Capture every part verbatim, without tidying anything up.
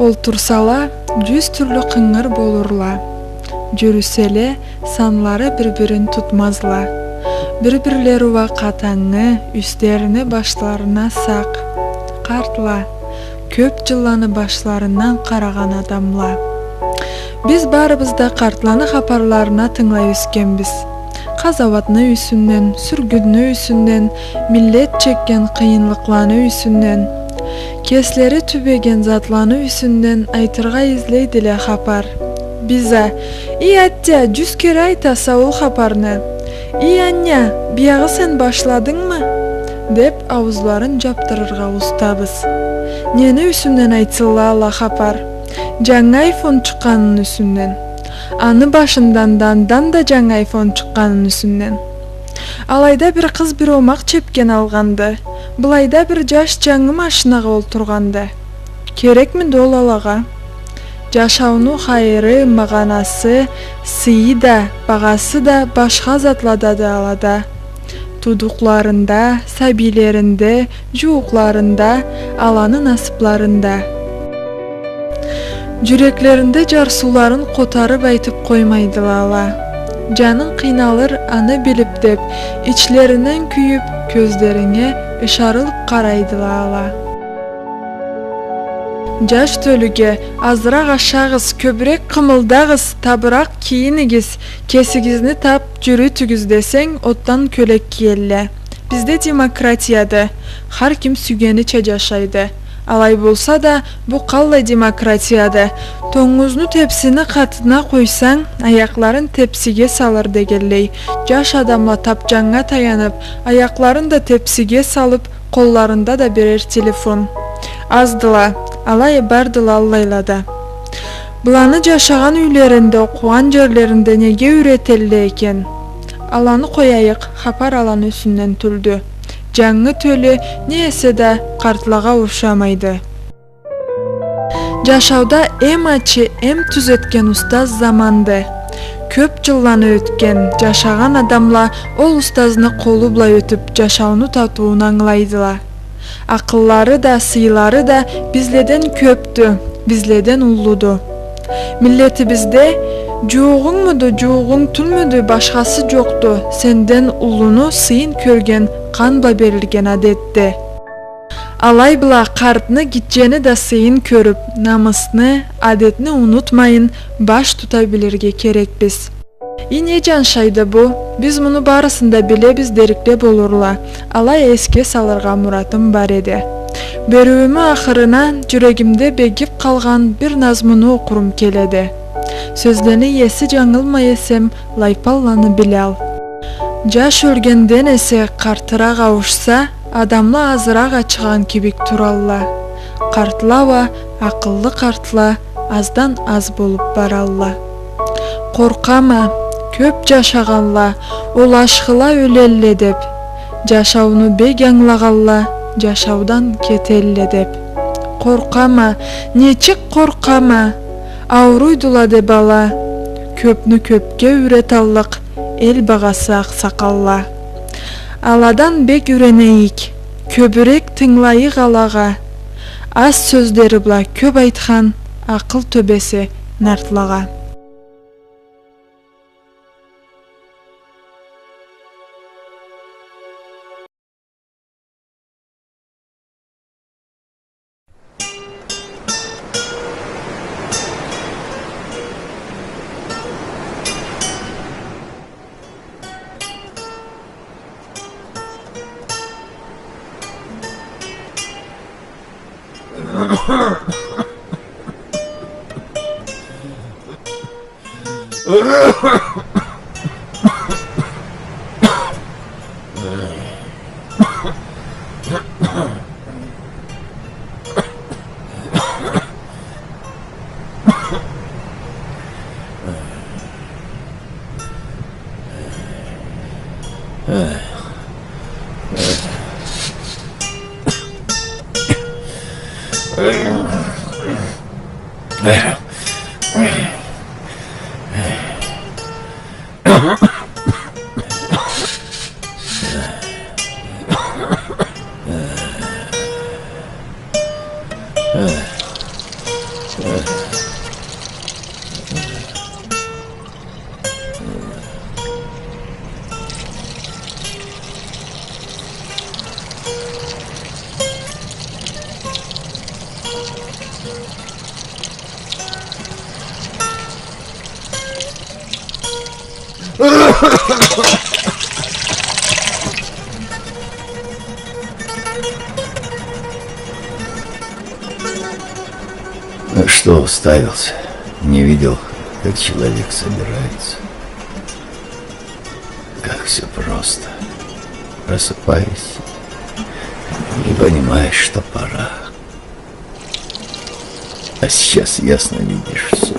Олтурсала, джюз тюрлю къынгыр болурла. Джюрюселе, санлары бир-бирин тутмазла. Бир-бирлери уа къатангы, юслерини башларына сакъ. Къартла, кёп джылланы башларындан къарагъан адамла. Биз барыбыз да къартланы хапарларына тынгылай ёсгенбиз. Къазауатны юсюнден, сюргюнню юсюнден, миллет чекген къыйынлыкъланы юсюнден, кеслери тюбеген затланы юсюнден айтыргъа излейдиле хапар. Биз а: «Ий, атя, джюз кере айтаса ол хапарны. Ий, аня, биягъы сен башладынгмы?» — деп, ауузларын джабдырыргъа устабыз. Нени юсюнден айтсынла ала хапар? Джангы айфон чыкъгъаныны юсюнден. Аны башындан да, андан да джангы айфон чыкъгъаныны юсюнден. Алайда бир къыз бир омакъ чепкен алгъанды. Былайда бир джаш джангы машинагъа олтургъанды. Керекмиди ол алагъа? Джашауну хайыры, магъанасы, сыйы да, багъасы да башха затладады алада. Туудукъларында, сабийлеринде, джууукъларында, аланы насыпларында. Джюреклеринде джарсыуларын къотарып айтып къоймайдыла ала. Джанынг къыйналыр аны билип деп, ичлеринден кюйюп, кёзлеринге ышарылып къарайдыла ала. Джаш тёлюге: «Азыракъ ашагъыз, кёбюрек къымылдагъыз, табыракъ кийинигиз, кесигизни тап джюрютюгюз», — десенг, отдан кёлек киелле. Бизде демократияды, хар ким сюйгенича джашайды. Алай болса да, бу къаллай демократияды? Тонгузну тепсини къатына къойсанг, аякъларын тепсиге салыр дегенлей, джаш адамла тапчаннга таянып, аякъларын да тепсиге салып, къолларында да бирер телефон. Аздыла, алай а бардыла аллайла да. Быланы джашагъан юйлеринде, окъугъан джерлеринде неге юйретелле экен? Аланы къояйыкъ, хапар аланы юсюнден тюлдю. Джангы тёлю не эсе да къартлагъа ушамайды. Джашауда эм ачы, эм тюз этген устаз заманды. Кёп джылланы ётген, джашагъан адамла ол устазны къолу бла ётюп, джашауну татыуун ангылайдыла. Акъыллары да, сыйлары да бизледен кёпдю, бизледен уллуду. Миллетибизде: «Джууугъунгмуду, джууугъунг тюлмюдю, башхасы джокъду, сенден уллуну сыйын кёрген, къан бла берилген адетди». Алай бла къартны, гитчени да сыйын кёрюп, намысны, адетни унутмайын, баш тута билирге керекбиз. Ий, не джаншайды бу? Биз муну барысын да билебиз дерикле болурла. Алай эсге салыргъа муратым бар эди. Бериуюмю ахырына джюрегимде бегип къалгъан бир назмуну окъурум келеди. Сёзлени иеси джангылмай эсем, Лайпалланы Билял. Джаш ёлгенден эсе, къартыракъ ауушса, адамла азыракъ ачыгъан кибик туралла. Къартла уа, акъыллы къартла, аздан аз болуп баралла. Къоркъама, кёп джашагъанла, ол ашхыла ёлелле деп, джашауну бек ангылагъанла джашаудан кетелле деп. Къоркъама, нечик къоркъама, ауруйдула деп ала, кёпню кёпге юйреталлыкъ эл багъасы акъсакъалла. Аладан бек юйренейик, кёбюрек тынгылайыкъ алагъа, аз сёзлери бла кёп айтхан акъыл тёбеси нартлагъа. Ну что, уставился? Не видел, как человек собирается? Как всё просто. Просыпаюсь и понимаешь, что пора. А сейчас ясно видишь всё.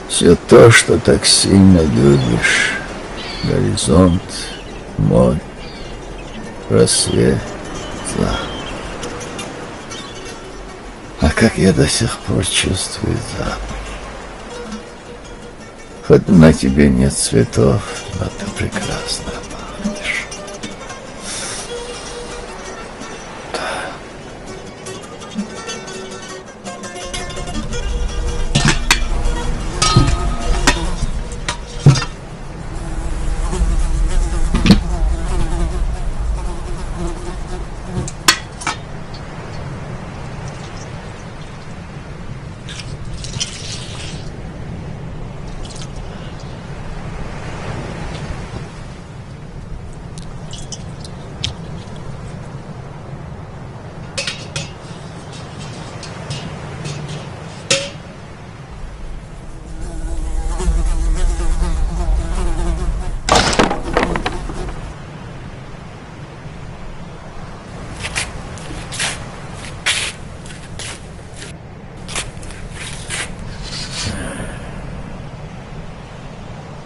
Всё то, что так сильно любишь. Горизонт, море, рассвет, закат. А как я до сих пор чувствую запах. Хоть на тебе нет цветов, но ты прекрасно пахнешь. Да.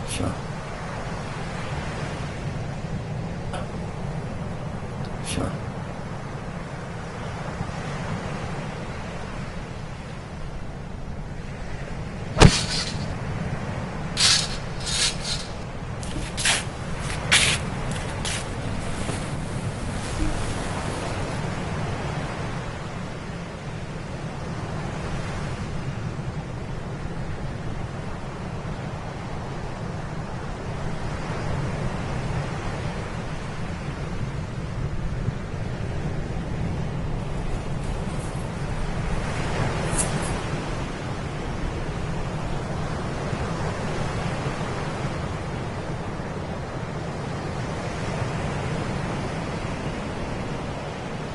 Всё. Всё.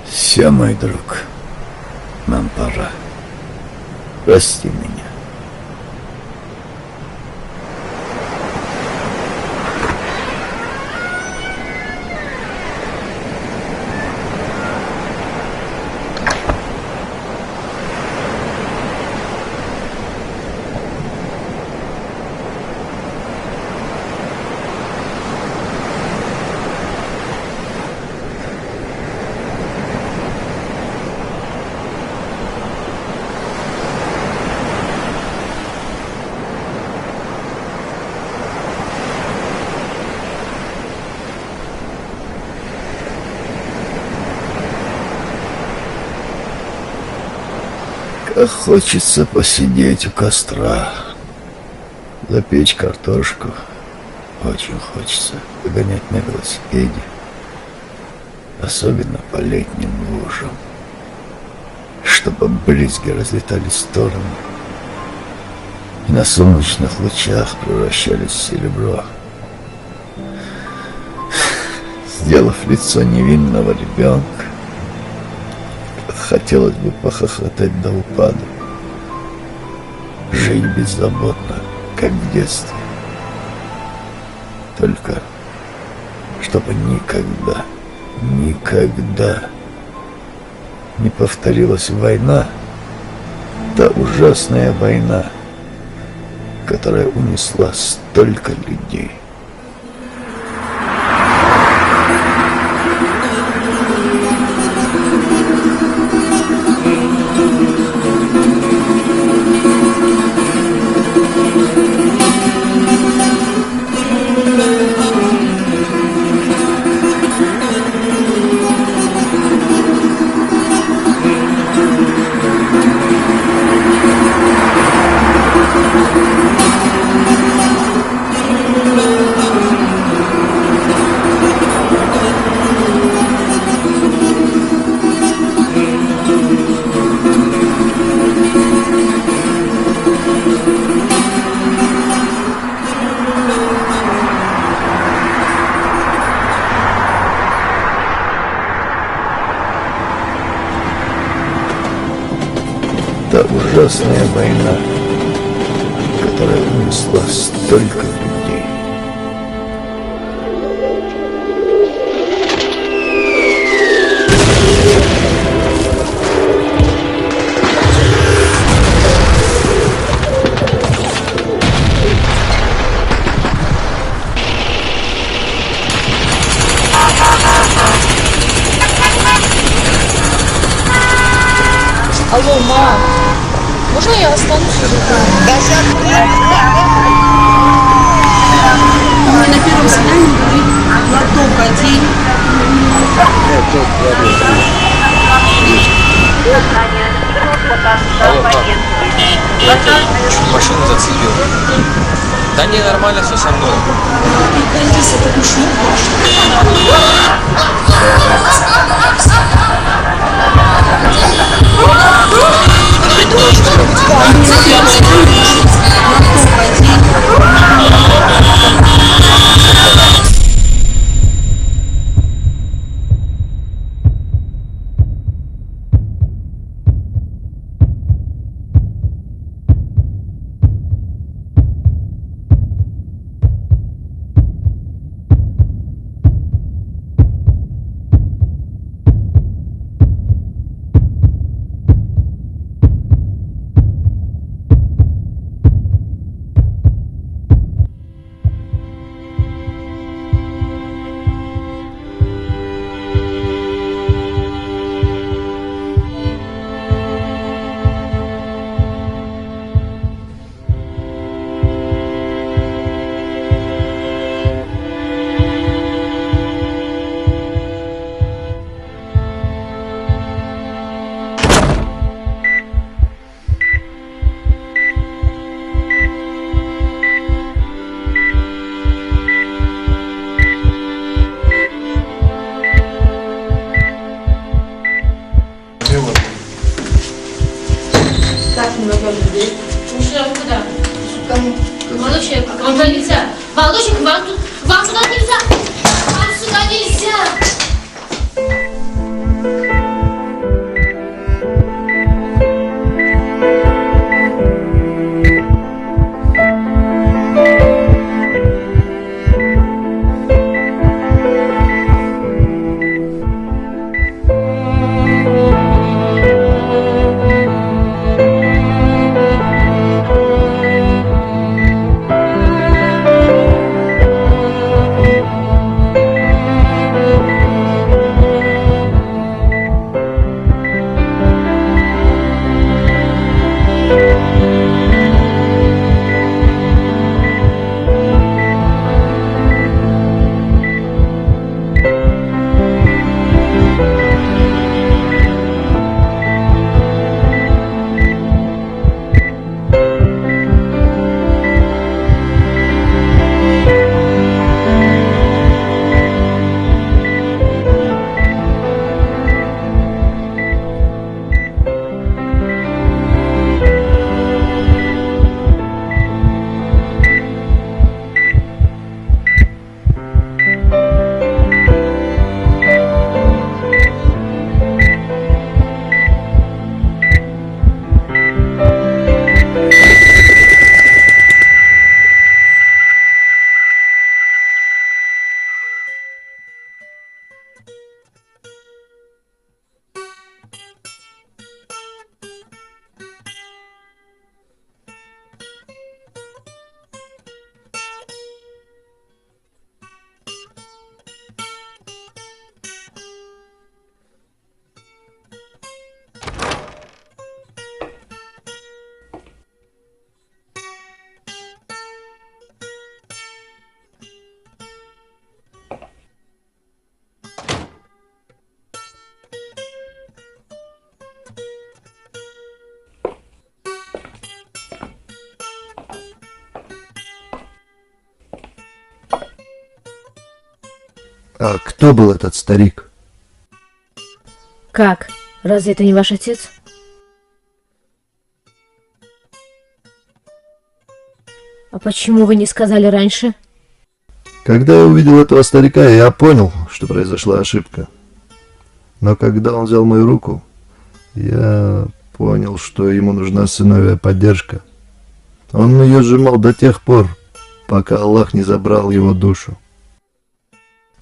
Всё, мой друг, нам пора. Прости меня. Как хочется посидеть у костра, запечь картошку. Очень хочется погонять на велосипеде, особенно по летним лужам, чтобы брызги разлетались в стороны и на солнечных лучах превращались в серебро. Сделав лицо невинного ребёнка, хотелось бы похохотать до упаду, жить беззаботно, как в детстве. Только чтобы никогда, никогда не повторилась война, та ужасная война, которая унесла столько людей. Ужасная война, которая унесла столько людей. Алло, ма, можно я останусь? Да, щас. Мы на первом свидании говорили. Платок одень. Алло, пап. Это, машину зацепил. Да не, нормально всё со мной. Так много людей. Мужчина, вы куда? Молодой человек, а к вам туда нельзя. Молодой человек, вам тут, вам туда нельзя. Вам сюда нельзя. А кто был этот старик? Как? Разве это не ваш отец? А почему вы не сказали раньше? Когда я увидел этого старика, я понял, что произошла ошибка. Но когда он взял мою руку, я понял, что ему нужна сыновья поддержка. Он её сжимал до тех пор, пока Аллах не забрал его душу.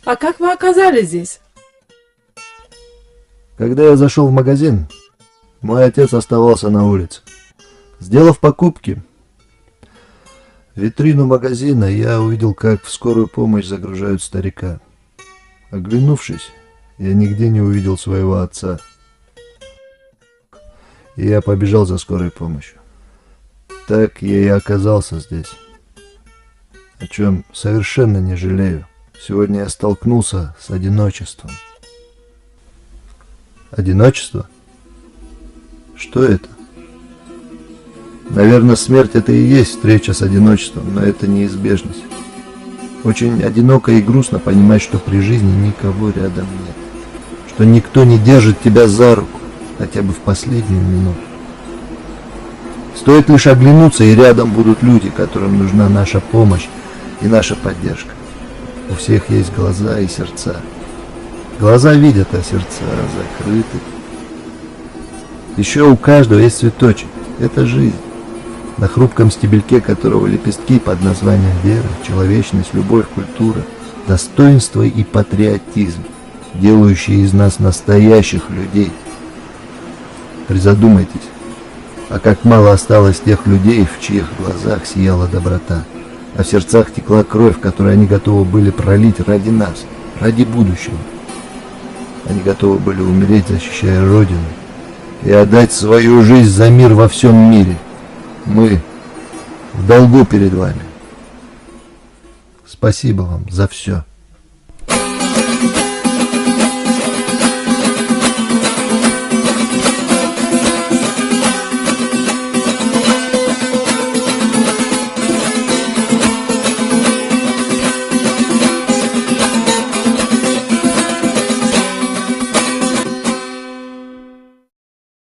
А как вы оказались здесь? Когда я зашёл в магазин, мой отец оставался на улице. Сделав покупки, витрину магазина, я увидел, как в скорую помощь загружают старика. Оглянувшись, я нигде не увидел своего отца. И я побежал за скорой помощью. Так я и оказался здесь. О чём совершенно не жалею. Сегодня я столкнулся с одиночеством. Одиночество? Что это? Наверное, смерть — это и есть встреча с одиночеством, но это неизбежность. Очень одиноко и грустно понимать, что при жизни никого рядом нет, что никто не держит тебя за руку, хотя бы в последнюю минуту. Стоит лишь оглянуться, и рядом будут люди, которым нужна наша помощь и наша поддержка. У всех есть глаза и сердца. Глаза видят, а сердца закрыты. Ещё у каждого есть цветочек. Это жизнь, на хрупком стебельке которого лепестки под названием вера, человечность, любовь, культура, достоинство и патриотизм, делающие из нас настоящих людей. Призадумайтесь, а как мало осталось тех людей, в чьих глазах сияла доброта, а в сердцах текла кровь, которую они готовы были пролить ради нас, ради будущего. Они готовы были умереть, защищая Родину, и отдать свою жизнь за мир во всём мире. Мы в долгу перед вами. Спасибо вам за всё.